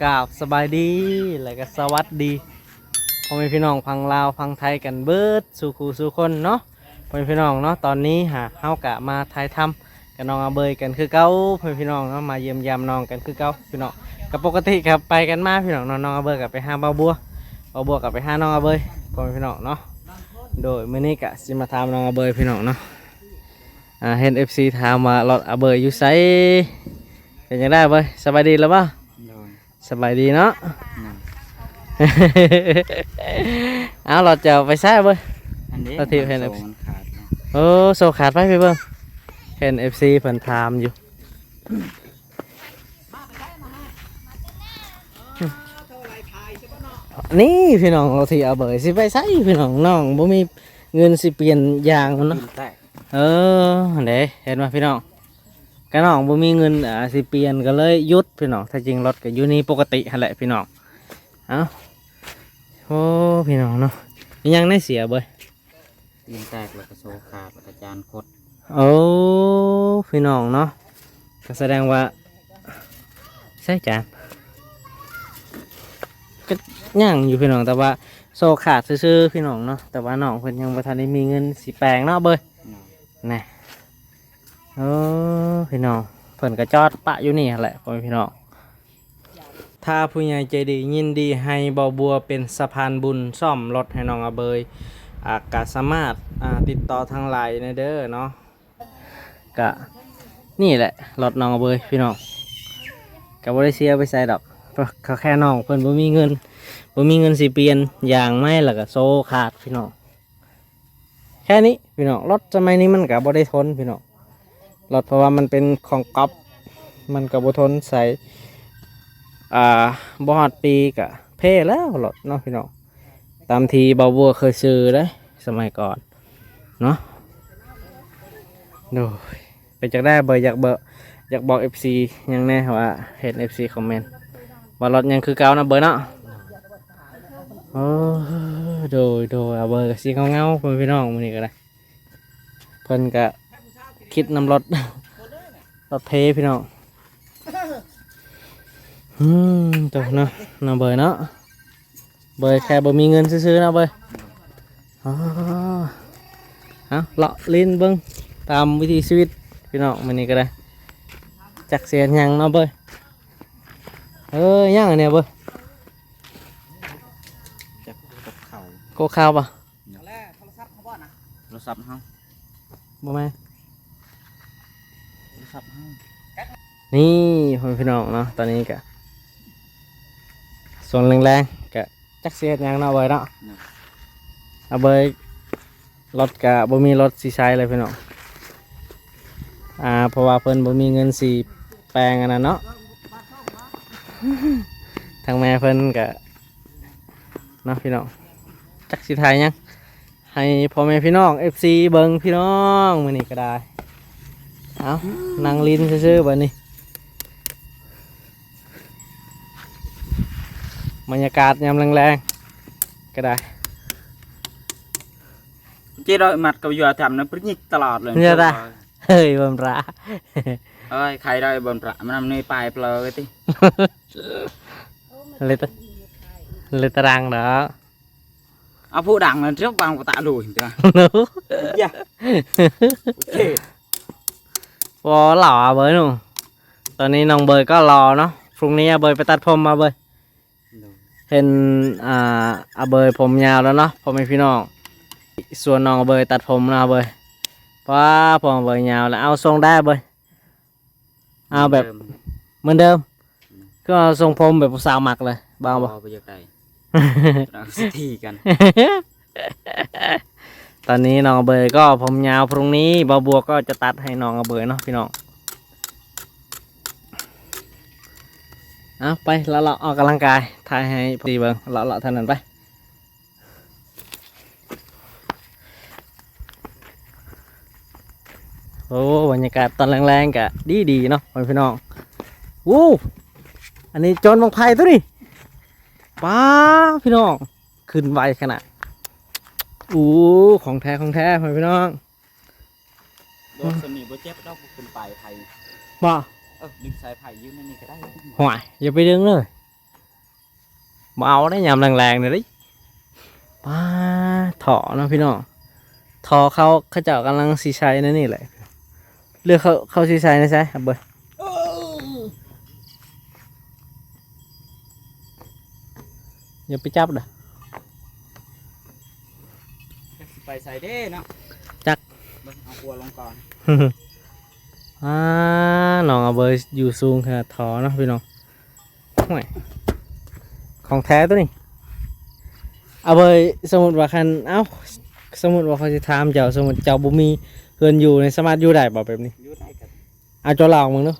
ກາບສະບາຍດີ ແລະກະສະຫວັດດີ ພໍ່ແມ່ພີ່ນ້ອງຝັ່ງລາວຝັ່ງໄທກັນເບິດສູ່ຄູ່ສູ່ຄົນເນາະ ພໍ່ແມ່ພີ່ນ້ອງເນາະ. ຕອນນີ້ຫາເຮົາກະມາຖ່າຍທຳກັບນ້ອງອາເບີຍກັນຄືເກົ່າ ພໍ່ແມ່ພີ່ນ້ອງເນາະ ມາຢ້ຽມຢາມນ້ອງກັນຄືເກົ່າພີ່ນ້ອງ. ກະປົກກະຕິກະໄປກັນມາພີ່ນ້ອງເນາະ ນ້ອງອາເບີຍກະໄປຫາບ່າວບົວ ບ່າວບົວກະໄປຫານ້ອງອາເບີຍ ພໍ່ແມ່ພີ່ນ້ອງເນາະ. ໂດຍ ມື້ນີ້ກະຊິມາຖາມນ້ອງອາເບີຍພີ່ນ້ອງເນາະ ອ່າ ເຫັນເອັຟຊີຖາມວ່າລົດອາເບີຍຢູ່ໃສ ເປັນຈັ່ງໃດເບີຍ ສະບາຍດີແລ້ວບໍ່? ໂດຍ ສະບາຍດີເນາະ ໂດຍ. ເອົາ ລົດເຈົ້າໄປໃສເບີຍ? ອັນນີ້ ລົດທີ່ເຫັນ ໂສ້ມັນຂາດເນາະ ໂອ້ ໂສ້ຂາດ ໄປ ໄປເບິ່ງ ເຫັນເອັຟຊີເພິ່ນຖາມຢູ່. ນີ້ພີ່ນ້ອງ ລົດທີ່ອາເບີຍຊິໄປໃສພີ່ນ້ອງ ນ້ອງບໍ່ມີເງິນຊິປ່ຽນຢາງມັນເນາະ ຕີນແຕກ. ເອີ ຫັ້ນເດ້ ເຫັນບໍ່ພີ່ນ້ອງ ກະນ້ອງບໍ່ມີເງິນ ອ່າ ຊິປ່ຽນ ກະເລີຍຢຸດພີ່ນ້ອງ. ແທ້ຈິງລົດກະຢູ່ນີ້ປົກກະຕິຫັ້ນແຫຼະພີ່ນ້ອງ. ເອົ້າ ໂອ້ ພີ່ນ້ອງເນາະ ມີຫຍັງແດ່ເສຍເບີຍ? ຕີນແຕກ ແລ້ວກະໂສ້ຂາດ ແລ້ວກະຈານຄົດ. ໂອ້ ພີ່ນ້ອງເນາະ ກະສະແດງວ່າ ໃຊ້ຈານ ກະຍັງຢູ່ພີ່ນ້ອງ ແຕ່ວ່າໂສ້ຂາດຊື່ໆ ພີ່ນ້ອງເນາະ. ແຕ່ວ່ານ້ອງເພິ່ນຍັງບໍ່ທັນໄດ້ມີເງິນຊິແປງເນາະເບີຍ ໂດຍ ນະ. ເອີ ພີ່ນ້ອງ ເພິ່ນກະຈອດປະຢູ່ນີ້ຫັ້ນແຫຼະ ພໍ່ແມ່ພີ່ນ້ອງ. ຖ້າຜູ້ໃຫຍ່ໃຈດີຍິນດີໃຫ້ບ່າວບົວເປັນສະພານບຸນສ້ອມລົດໃຫ້ນ້ອງອາເບີຍ ອາ ກະສາມາດ ອາ ຕິດຕໍ່ທາງໄລນ໌ໄດ້ເດີເນາະ. ກະນີ້ແຫຼະລົດນ້ອງອາເບີຍພີ່ນ້ອງ ກະບໍ່ໄດ້ເສຍໄປໃສດອກ ເພາະເຂົາແຄ່ນ້ອງເພິ່ນບໍ່ມີເງິນ ບໍ່ມີເງິນຊິປ່ຽນຢາງໃໝ່ ແລ້ວກະໂສ້ຂາດພີ່ນ້ອງ. ແຄ່ນີ້ພີ່ນ້ອງ ລົດສະໄໝນີ້ມັນກະບໍ່ໄດ້ທົນພີ່ນ້ອງ ລົດ ເພາະວ່າມັນເປັນຂອງກັອບ ມັນກະບໍ່ທົນໃຊ້ ອ່າ ບໍ່ຮອດປີກະເພແລ້ວລົດເນາະພີ່ນ້ອງ. ຕາມທີ່ບ່າວບົວເຄີຍຊື້ເດ້ ສະໄໝກ່ອນເນາະ. ໂດຍ ເປັນຈັ່ງໃດເບີຍ ຢາກເບີຍ ຢາກບອກເອັຟຊີຫຍັງແດ່ ວ່າເຫັນເອັຟຊີຄອມເມັນວ່າລົດຍັງຄືເກົ່ານະເບີຍເນາະ. ໂອ້ ໂດຍ ໂດຍ ອາເບີຍກະຊິເຫງົາໆ ພໍ່ແມ່ພີ່ນ້ອງ ມື້ນີ້ກະໄດ້ ເພິ່ນກະຄິດນຳລົດ ລົດເພພີ່ນ້ອງ. ອືມ ໂຕເນາະ ນ້ອງເບີຍເນາະ ເບີຍແຄ່ບໍ່ມີເງິນຊື່ໆ ເນາະເບີຍ. ອໍ ເອົາ ເລາະຫຼິ້ນເບິ່ງຕາມວິຖີຊີວິດພີ່ນ້ອງ ມື້ນີ້ກະໄດ້ ຈັກຊິເຮັດຫຍັງເນາະເບີຍ. ເອີ ຫຍັງອັນນີ້ເບີຍ? ຈັກ ກັບເຂົ້າ ກັບເຂົ້າບໍ່? ໂທລະສັບເຮົາບໍ່ນະ? ໂທລະສັບເຮົາ ບໍ່ແມ່ນ ໂທລະສັບເຮົາ. ນີ້ ພໍ່ແມ່ພີ່ນ້ອງເນາະ ຕອນນີ້ກະຊ່ວງແລງໆ ກະຈັກຊິເຮັດຫຍັງເນາະເບີຍເນາະ. ອາເບີຍ ລົດກະບໍ່ມີລົດຊິໃຊ້ເລີຍພີ່ນ້ອງ ອ່າ ເພາະວ່າເພິ່ນບໍ່ມີເງິນຊິແປງອັນນັ້ນເນາະ. ທາງແມ່ເພິ່ນກະ ເນາະພີ່ນ້ອງ ຈັກຊິຖ່າຍຫຍັງໃຫ້ພໍ່ແມ່ພີ່ນ້ອງເອັຟຊີເບິ່ງພີ່ນ້ອງ ມື້ນີ້ກະໄດ້. ເອົາ ນັ່ງຫຼິ້ນຊື່ໆ ບາດນີ້ ບັນຍາກາດຍາມແລງໆ ກະໄດ້. ເຈດອຍມັດກັບຢູ່ອາທຳນະ ປະຍິກຕະຫຼອດເລີຍ ເອີ ເຮີ້ຍ ບັນຣາ ເອີຍ ໄຄໄດ້ບັນຣາ ມັນນຳໃນປາຍເພີຕິ ເລຕະ ເລຕະລັງເນາະ. ເອົາຜູ້ດັງນັ້ນເຈົ້າບັງປະຕະໂດຍເຈົ້າ ໂອ້ ຢາ ໂອເຄ ບໍ່ຫຼໍ່ອາເບີຍໜູ. ຕອນນີ້ນ້ອງເບີຍກໍຫຼໍ່ເນາະ ພລຸ້ງນີ້ອາເບີຍໄປຕັດຜົມອາເບີຍ ໂດຍ ເຫັນ ອ່າ ອາເບີຍຜົມຍາວແລ້ວເນາະ ພໍ່ແມ່ພີ່ນ້ອງ. ສ່ວນນ້ອງອາເບີຍຕັດຜົມເນາະອາເບີຍ ປ້າ ຜົມອາເບີຍຍາວແລ້ວ ເອົາຊົງໄດ້ອາເບີຍ. ເອົາແບບເໝືອນເດີມ ຄືເອົາຊົງຜົມແບບຜູ້ສາວມັກເລີຍ ບໍ່ເອົາບໍ່? ບໍ່ ບໍ່ຢາກໄດ້ ເອົາສະຖີກັນ. ຕອນນີ້ນ້ອງອາເບີຍກໍຜົມຍາວ ພລຸ້ງນີ້ບ່າວບົວກໍຈະຕັດໃຫ້ນ້ອງອາເບີຍເນາະພີ່ນ້ອງ. ເອົາໄປເລາະໆ ອອກກຳລັງກາຍ ຖ່າຍໃຫ້ເອັຟຊີເບິ່ງ ເລາະໆ ເທົ່ານັ້ນໄປ. ໂອ້ ບັນຍາກາດຕອນແລງໆ ກະດີໆ ເນາະ ພໍ່ແມ່ພີ່ນ້ອງ. ໂອ້ ອັນນີ້ໂຈນບັ້ງໄຟໂຕນີ້ ປ້າ ພີ່ນ້ອງ ຂຶ້ນໄວຂະໜາດ. ໂອ້ ຂອງແທ້ ຂອງແທ້ ພໍ່ແມ່ພີ່ນ້ອງ. ໂດດສ່ຳນີ້ບໍ່ເຈັບດອກ ບໍ່ຂຶ້ນໄປໄຟ ບໍ່? ເອີ ດຶງສາຍໄຟຢູ່ໃນນີ້ກະໄດ້. ຫ້ວຍ ຢ່າໄປດຶງເລີຍ. ບໍ່ເອົາໄດ້ຍາມແລງໆນີ້ເດ້. ປາ ທໍ່ເນາະພີ່ນ້ອງ, ທໍ່ເຂົາ ເຂົາເຈົ້າກຳລັງຊິໃສ່ໃນນີ້ແຫຼະ ຫຼືເຂົາ ເຂົາຊິໃສ່ໃນໃສ? ເອົາເບິ່ງ ຢ່າໄປຈັບເດີ້. ຈັກຊິໄປໃສເດ້ເນາະ ຈັກ ເບິ່ງ ເອົາຫົວລົງກ່ອນ. ອາ ນ້ອງອາເບີຍຢູ່ສູງຂະໜາດທໍ່ເນາະພີ່ນ້ອງ. ໂອ້ຍ ຂອງແທ້ໂຕນີ້. ອາເບີຍ ສົມມຸດວ່າຄັນ ເອົ້າ ສົມມຸດວ່າເຂົາຊິຖາມເຈົ້າ ສົມມຸດເຈົ້າບໍ່ມີເຮືອນຢູ່ນີ້ ສາມາດຢູ່ໄດ້ບໍ່ແບບນີ້? ຢູ່ໄດ້. ເອົາ ເຈົ້າລອງເບິ່ງເດີ້.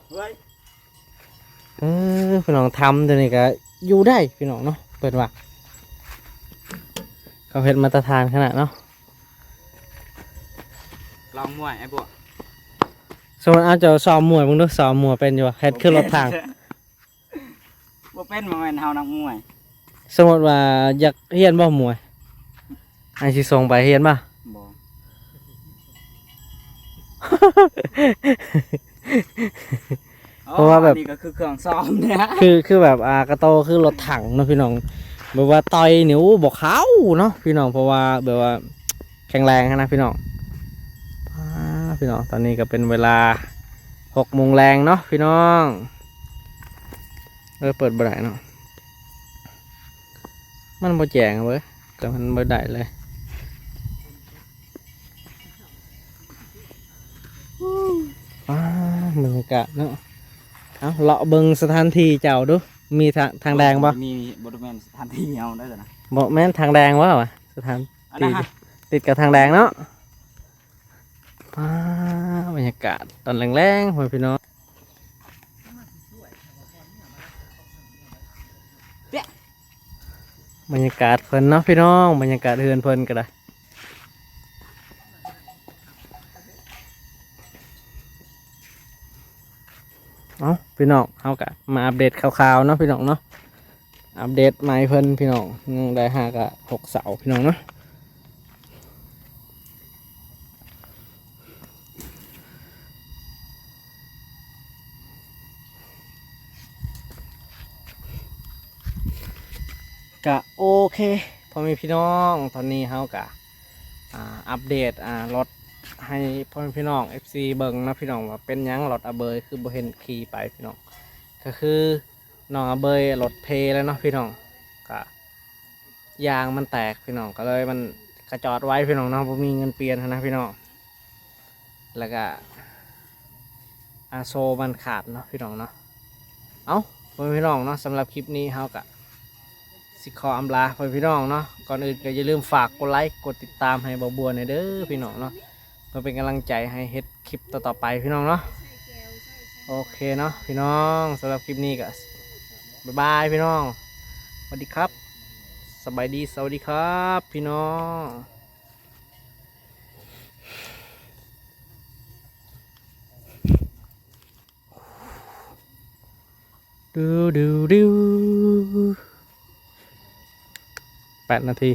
ເອີ ພີ່ນ້ອງ ຖ້ຳໂຕນີ້ກະຢູ່ໄດ້ພີ່ນ້ອງເນາະ ເພິ່ນວ່າ ເຂົາເຮັດມາດຕະຖານຂະໜາດເນາະ. ລອງມວຍ ໄອ້ບົວ. ສົມມຸດ ເອົາ ເຈົ້າຊ້ອມມວຍເບິ່ງເດີ້ ຊ້ອມມວຍເປັນຢູ່ບໍ່? ເຮັດຄືລົດຖັງ. ບໍ່ເປັນ ບໍ່ແມ່ນເຮົານັກມວຍ. ສົມມຸດວ່າຢາກຮຽນບໍ່ມວຍ? ອ້າຍຊິສົ່ງໄປຮຽນບໍ່? ບໍ່. ເພາະວ່າແບບ ອັນນີ້ກໍຄືເຄື່ອງຊ້ອມເນຍ ຄື ຄືແບບ ອ່າ ກະໂຕຄືລົດຖັງເນາະພີ່ນ້ອງ. ແບບວ່າຕ່ອຍນີ້ ໂອ້ ບໍ່ເຂົ້າເນາະພີ່ນ້ອງ ເພາະວ່າແບບວ່າ ແຂງແຮງຫັ້ນນະພີ່ນ້ອງ. ອາ ພີ່ນ້ອງ ຕອນນີ້ກໍເປັນເວລາຫົກໂມງແລງເນາະພີ່ນ້ອງ. ເອີ ເປີດບໍ່ໄດ້ເນາະ ມັນບໍ່ແຈ້ງເວີ້ຍ ແຕ່ມັນບໍ່ໄດ້ເລີຍ. ອາ ບັນຍາກາດເນາະ. ເອົາ ເລາະເບິ່ງສະຖານທີ່ເຈົ້າດູ ມີທາງ ທາງແດງບໍ່? ບໍ່ມີ ບໍ່ແມ່ນສະຖານທີ່ເຮົາໄດ້ຊັ້ນນະ. ບໍ່ແມ່ນທາງແດງບໍ່ວະ? ສະຖານ ຕິດ ຕິດກັບທາງແດງເນາະ. ວ້າ ບັນຍາກາດຕອນແລງໆ ພໍ່ແມ່ພີ່ນ້ອງ. ບັນຍາກາດເພິ່ນເນາະພີ່ນ້ອງ ບັນຍາກາດເຮືອນເພິ່ນກໍໄດ້. ເອົ້າ ພີ່ນ້ອງ ເຮົາກະມາອັບເດດຂ່າວໆ ເນາະພີ່ນ້ອງເນາະ. ອັບເດດໃໝ່ເພິ່ນພີ່ນ້ອງ ຍັງໄດ້ຫາກະຫົກເສົາພີ່ນ້ອງເນາະ. ກະໂອເຄ ພໍ່ແມ່ພີ່ນ້ອງ ຕອນນີ້ເຮົາກະ ອ່າ ອັບເດດ ອ່າ ລົດໃຫ້ພໍ່ແມ່ພີ່ນ້ອງ ເອັຟຊີ ເບິ່ງເນາະພີ່ນ້ອງ ວ່າເປັນຫຍັງລົດອາເບີຍຄືບໍ່ເຫັນຂີ່ໄປພີ່ນ້ອງ. ກະຄືນ້ອງອາເບີຍລົດເພແລ້ວເນາະພີ່ນ້ອງ ກະ ຢາງມັນແຕກພີ່ນ້ອງ ກໍເລີຍມັນກະຈອດໄວ້ພີ່ນ້ອງເນາະ ບໍ່ມີເງິນປ່ຽນຫັ້ນນະພີ່ນ້ອງ. ແລ້ວກະ ອາ ໂຊມັນຂາດເນາະພີ່ນ້ອງເນາະ. ເອົ້າ ພໍ່ແມ່ພີ່ນ້ອງເນາະ ສຳລັບຄລິບນີ້ເຮົາກະຊິຂໍອຳລາພໍ່ແມ່ພີ່ນ້ອງເນາະ. ກ່ອນອື່ນກໍຢ່າລືມຝາກກົດໄລກົດຕິດຕາມໃຫ້ບ່າວບົວແດ່ເດີພີ່ນ້ອງເນາະ ເພື່ອເປັນກຳລັງໃຈໃຫ້ເຮັດ ຄລິບຕໍ່ໆໄປພີ່ນ້ອງເນາະ. ໂອເຄເນາະພີ່ນ້ອງ ສຳລັບຄລິບນີ້ກໍບາຍບາຍພີ່ນ້ອງ ສະຫວັດດີຄັບ ສະບາຍດີ ສະຫວັດດີຄັບພີ່ນ້ອງ. ແປດນາທີ.